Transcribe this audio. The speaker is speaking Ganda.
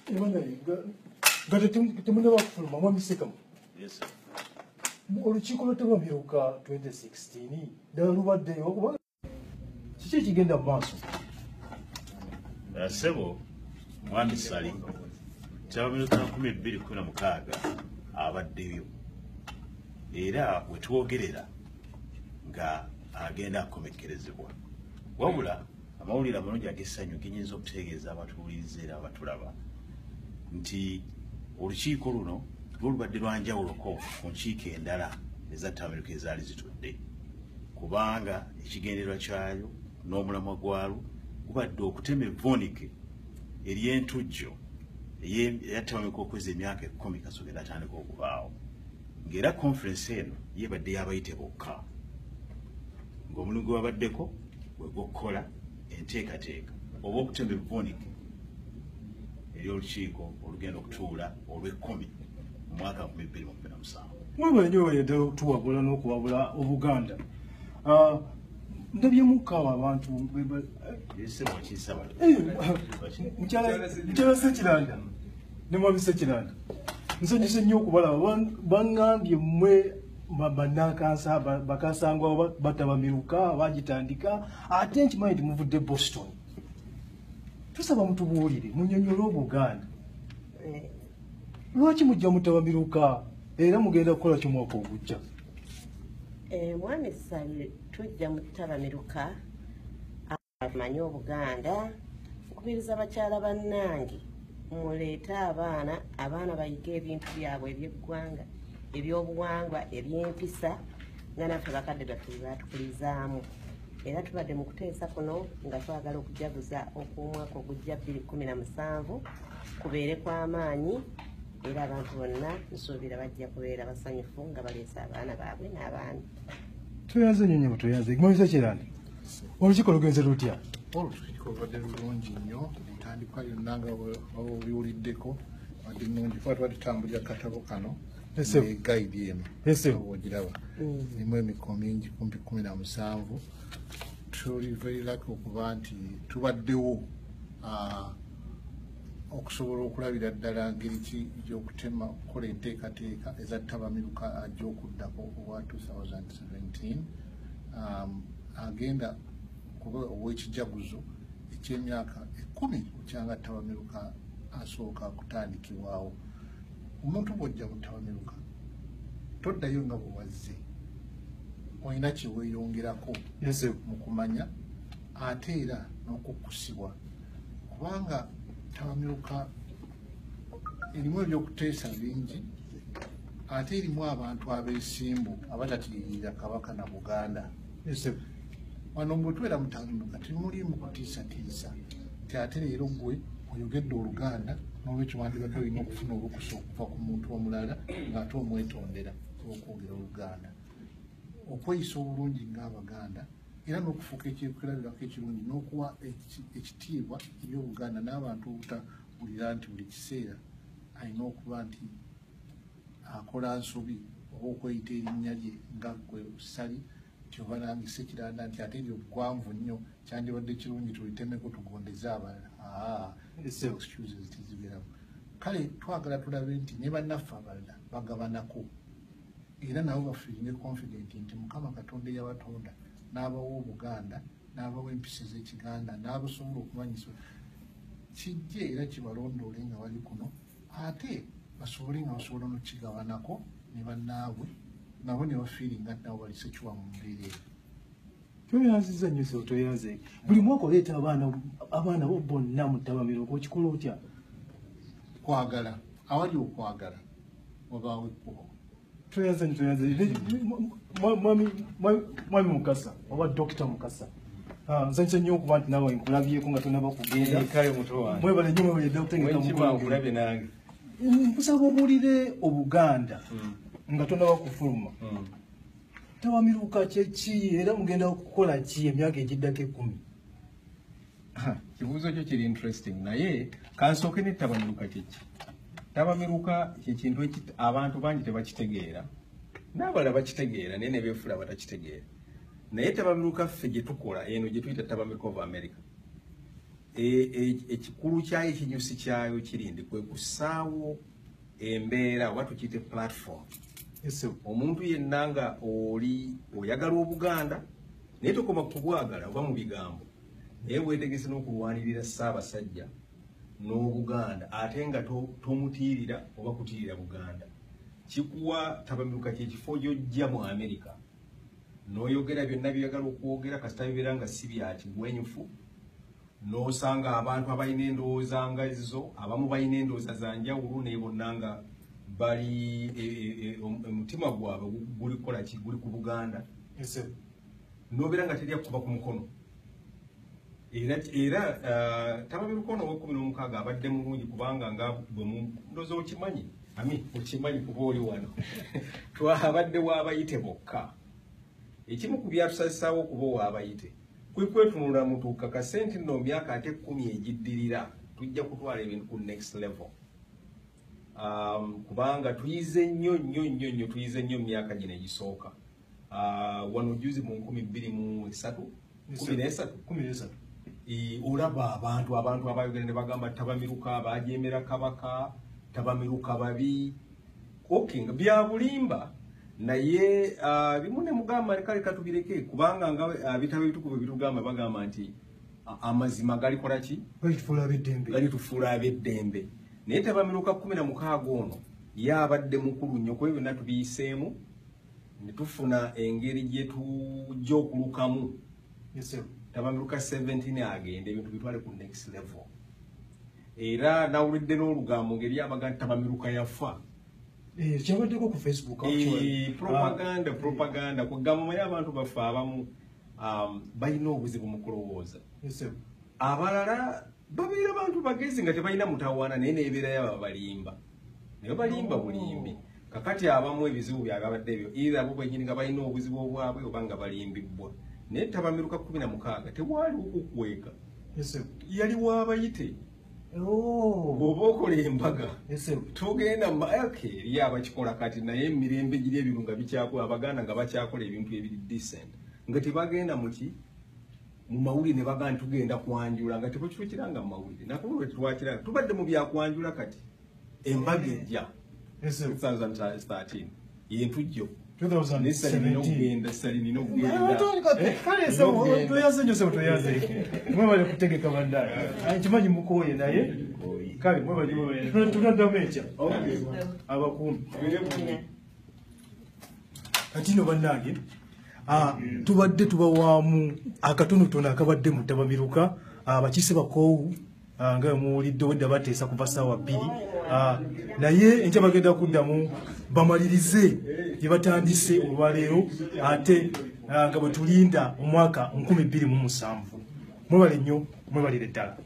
Nga temunaba kufuluma, mwami Sekamu, olukiiko lwa ttabamiruka 2016 ddala lubaddeyo? Kubanga kiki ekigenda mu maaso? Ssebo mwami Sali, ttabamiruka 2016 abaddeyo, era we twogerera nga agenda akomekkerezebwa. Wabula amawulire amalungi ag'essanyu genyinza okutegeeza abatuwuliriza era abatulaba nti olukiiko luno lwo lubadde lwanjawuloko ku nkiiko endala eza ttabamiruka ezaali zitudde, kubanga ekigendererwa kyayo n'omulamwa gwalwo gubadde okutema evvuunike ery'entujjo eya ttabamiruka okweza emyaka 10 kasookedde atandika okubaawo, ng'era conference eno yebadde y'abayite bokka, ng'omulimu gwe babaddeko gwe gw'okukola enteekateeka oba okutema evvuunike ery'olukiiko olugenda okutuula olw'ekkumi mu mwaka 2017. Mwebale nnyo, mwebale ddala okutuwabula n'okuwabula Obuganda. Ndabyemukko awo abantu mukyala Sekiranda ne mwami Sekiranda, nsanyuse nnyo okubalaba. Baŋŋambye mmwe bannankansa bakasangwa batabamiruka bagitandika, ate nkimanyi nti muvudde Boston. Tusaba mutubuulire, munyonyole Obuganda, lwaki mujja mutabamiruka era mugenda kukola ki omwaka ogujja? Mwami Ssali, tujja mu ttabamiruka amanyi Obuganda. Nkubiriza bakyala bannange, muleete abaana, abaana bayige ebintu byabwe ebyeggwanga, ebyobuwangwa, ebyempisa, nga naffe bakadde baffe bye batukulizaamu. Era tubadde mu kuteesa kuno nga twagala okujaguza okw'omwaka ogujja 2017 kubeere kw'amaanyi, era abantu bonna nsuubira bajja kubeera basanyufu nga baleese abaana baabwe n'abaami. Tweyanze nnyo nnyabo, tweyanze. Mwami Sekiranda, olukiiko lugenze lutya? Olukiiko lubadde lulungi nnyo. Entandikwa yonna nga obiwuliddeko badde nnungi, kuba tuba tutambulira katabo kano ne guide eno ogiraba, erimu emiko mingi kumpi 17. Tuli very lucky okuba nti tubaddewo okusobola okulabira ddala ngeri ki gy'okutema okukola enteekateeka eza ttabamiruka ajja okuddako owa 2017, agenda kuba ow'ekijaguzo eky'emyaka 10 okyanga ttabamiruka asooka kutandikibwawo. Omuntu bw'ojja mu ttabamiruka toddayo nga bwe wazze, olina kye weeyongerako mu kumanya ate era n'okukkusibwa, kubanga ttabamiruka erimu ebyokuteesa bingi, ate erimu abantu abeesimbu abatatiirira Kabaka na Buganda. Wano bwe tubeera mu ttabamiruka temulimu kutiisatiisa nti ate leero ggwe oyogedde Oluganda, n'olwekyo wandibadde olina okufuna olukusa okuva ku muntu omulala ng'ate omwetondera olw'okwogera Oluganda. Okweyisa obulungi ng'Abaganda era n'okufuuka ekyokulabirako ekirungi n'okuwa ekitiibwa eri Obuganda n'abantu, obutawulira nti buli kiseera alina okuba nti akola nsobi oba okweyita erinnya lye nga ggwe Ssali nti oba nange Sekiranda nti ate eryo ggwanvu nnyo, kyandibadde kirungi tulitemeko tugondeze abalala. Excuses tezibeeramu. Kale twagala tulabe nti ne bannaffe abalala bagabanako, era nabo bafeelinge confident nti Mukama Katonda eyabatonda n'abawa Obuganda, n'abawa empisa ez'Ekiganda, n'abasobola okumanyisa kijje era kibalondoole nga bali kuno, ate basobole nga basobola n'okukigabanako ne bannaabwe, nabo ne bafeelinga nti nabo bali secure mu mbeera eyo. Toyanziza nnyo so, toyanze. Buli mwaka oleeta abaana bo bonna mu ttabamiruka, okikola otya? Kwagala. Awali okwagala wabaawo ekkubo. Toyanze nnyo, toyanze. Mwami Mukasa oba Dokita Mukasa, nsanyuse nnyo okuba nti nawe nkulabyeko nga tonaba kugenda. Kale muto wange. Mwebale nnyo, mwebale ddala okutegeka. Mukolo nkulabye nange. Nkusaba obuulire Obuganda nga tonaba kufuluma, ttabamiruka kyeki era mugenda kukola ki emyaka egiddako 10? Kibuuzo kyo kiri interesting, naye kansooke ne ttabamiruka kyeki. Ttabamiruka kyekintu abantu bangi tebakitegeera, n'abalala bakitegeera naye ne beefuula batakitegeera. Naye ttabamiruka ffe gye tukola eno gye tuyita Ttabamiruka of America. Ekikulu kyayo, ekinyusi kyayo kirindi kwe kusaawo embeera oba tukiyite platform. Omuntu yenna nga oli oyagala Obuganda, naye tokoma kubwagala oba mu bigambo, naye weetegese n'okulwanirira Ssaabasajja n'Obuganda, ate nga tomutiirira oba kutiirira Buganda. Kikuwa ttabamiruka kyekifo gy'ojja mu Amerika n'oyogera byonna by'oyagala okwogera, kasita bibeera nga si bya kigwenyufu, n'osanga abantu abalina endowooza nga zo, abamu balina endowooza za njawulo, naye bonna nga bali omutima gwabwe guli kukola ki, guli ku Buganda. N'obeera nga terya kuba ku mukono. Era ttabamiruka ono ow'ekkumi n'omukaaga abadde mulungi, kubanga nga bwe ndowooza okimanyi, ami okimanyi kuba oli wano, twabadde w'abayite bokka. Ekimu ku byatusazisaawo okuba ow'abayite kwe kwetunula mutuuka kasente nno myaka ate 10 egiddirira tujja kutwala ebintu ku next level. Kubanga tuyize nnyo nnyo nnyo nnyo, tuyize nnyo mu myaka gino egisooka. Wano juzi mu 2013 olaba abantu abayogera ne bagamba ttabamiruka bajeemera Kabaka, ttabamiruka babi. Okay, nga bya bulimba, naye bimu ne mugamba kale katubireke, kubanga nga bitabo ebitukuvu bitugamba, bagamba nti amazima galikola ki? Galitufuula ab'eddembe. Naye ttabamiruka 16 ono ye abadde mukulu nnyo, kuba byonna tubiyiseemu ne tufuna engeri gye tujja okulukamu. Ttabamiruka 17 agenda ebintu bitwale ku next level. Era nawulidde n'olugambo ngeri abaga nti ttabamiruka yafa. Kyabaddeko ku Facebook actually. Propaganda kugamba omanyi abantu baffe abamu balina obuzibu mu kulowooza. Abalala babeera bantu bagezi nga tebalina mutawaana, naye neebeerayo ababalimba, naye balimba bulimbi. Kakati abamu ebizibu byabwe abadde ebyo, either bo bennyini nga balina obuzibu obwabwe oba nga balimbibwa. Naye ttabamiruka 16 tewaaliwo kukweka, yali w'abayite. Bw'oba okola embaga tugenda eri abakikola kati, naye emirembe giri ebintu nga bikyakola, Abaganda nga bakyakola ebintu ebiri decent, nga tebagenda muki mu mawulire ne bagamba nti tugenda kwanjula, nga tebakiranga mu mawulire. Nakulwe twakiranga tubadde mu byakwanjula, kati embaga ejja 2013 yentujjo 2017 kale toyaze nnyo sebo, toyaze. Mwebale kutegeka bannaye, nkimanyi mukooye, naye kale mwebale, mwebale, tunaddamu enkya abakuumi. Kati nno bannange, tubadde tubawaamu akatonotono akabadde mu ttabamiruka. Abakiise bakoowu nga muwulidde wedda bateesa kuva ssaawa 2, naye enkya bagenda kuddamu bamalirize bye batandise olwaleero, ate nga bwe tulinda omwaka 2007. Mwebale nnyo, mwebalire ddala.